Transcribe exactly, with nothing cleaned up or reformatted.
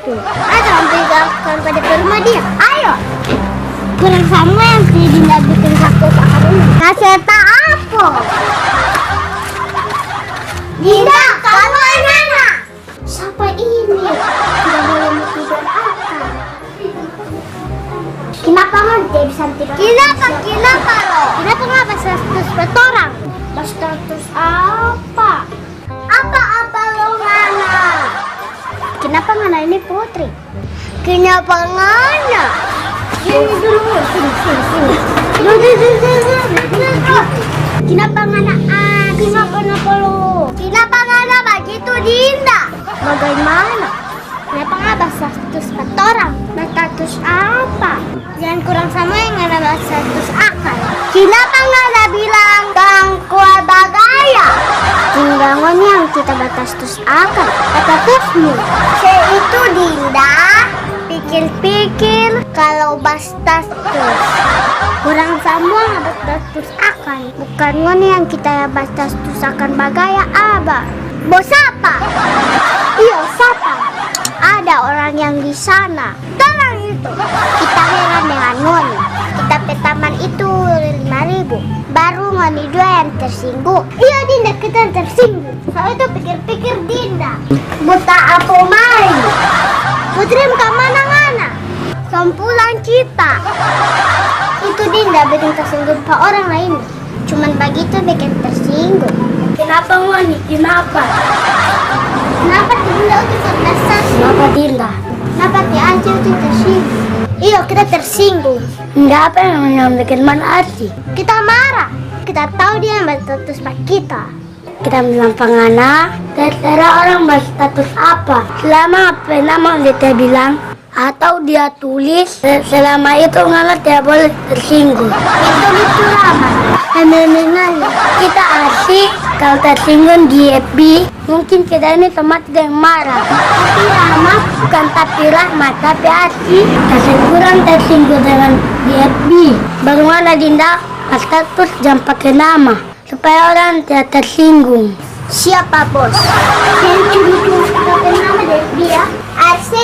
Tuh, ada orang pegang sampai depan rumah dia. Ayo. Kurang sama yang si Dinda bikin satu pakai ini. Kaseta apa? Dinda, kaluar sana. Siapa ini? Tidak boleh mau tidur apa? Kenapa ngan dia bisa tidur? Kenapa, kenapa lo? Kenapa nggak pas status petorang? Pas status apa? Apa-apa lo ngana? Kenapa ngana ini putri? Kenapa ngana? Sini dulu, sini, sini, sini. Dulu, dulu, dulu, dulu, dulu, dulu. Kenapa ngana? Ah, kenapa, kenapa lo? Kenapa ngana bagitu, Dinda? Bagaimana? Kenapa nggak bahas status katorang? Bahas status apa? Jangan kurang sama yang ada bahas status akang. Kenapa nggak ada bilang bangkua bagaya? Tinggal ngoni yang kita bahas status akang. Kata terusmu. Se itu Dinda, pikir-pikir kalau bahas status. Kurang sama nggak bahas status akang. Bukan ngoni yang kita bahas status akang bagaya, Abah. Bo sapa? Iyo, sapa? Ada orang yang di sana. Torang itu. Kita heran dengan ngoni. Kita pe taman itu lima ribu. Baru ngoni dua yang tersinggung. Iyo, Dinda, kita yang tersinggung. Soalnya itu pikir-pikir Dinda. Buta apa mai? Putri, ka mana ngana? Tong pulang kita. Itu Dinda bikin tersinggung pa orang lain. Cuman bagitu bikin tersinggung. Kenapa ngoni? Kenapa? Kenapa Dinda itu terkesan? Kenapa Dinda? Kenapa ti Acil itu tersinggung? Iyo, kita tersinggung. Nda apa yang, yang bikin mana Arsi? Kita marah. Kita tahu dia yang berstatus pa kita. Kita bilang pa ngana, terserah orang berstatus apa. Selama pe nama dia bilang, atau dia tulis, se-, selama itu ngana tidak boleh tersinggung. Itu, itu lama. Emang ngana. Kita asik kalau tersinggung di F B, mungkin kita ini tomat yang marah. Tapi Rahmat, bukan tapi Rahmat, tapi asik. Kasih kurang tersinggung dengan di F B. Baru ngana Dinda, status jang pake nama. Supaya orang tidak tersinggung. Siapa, Bos? Yang curi-curi pakai nama dari dia? Arsi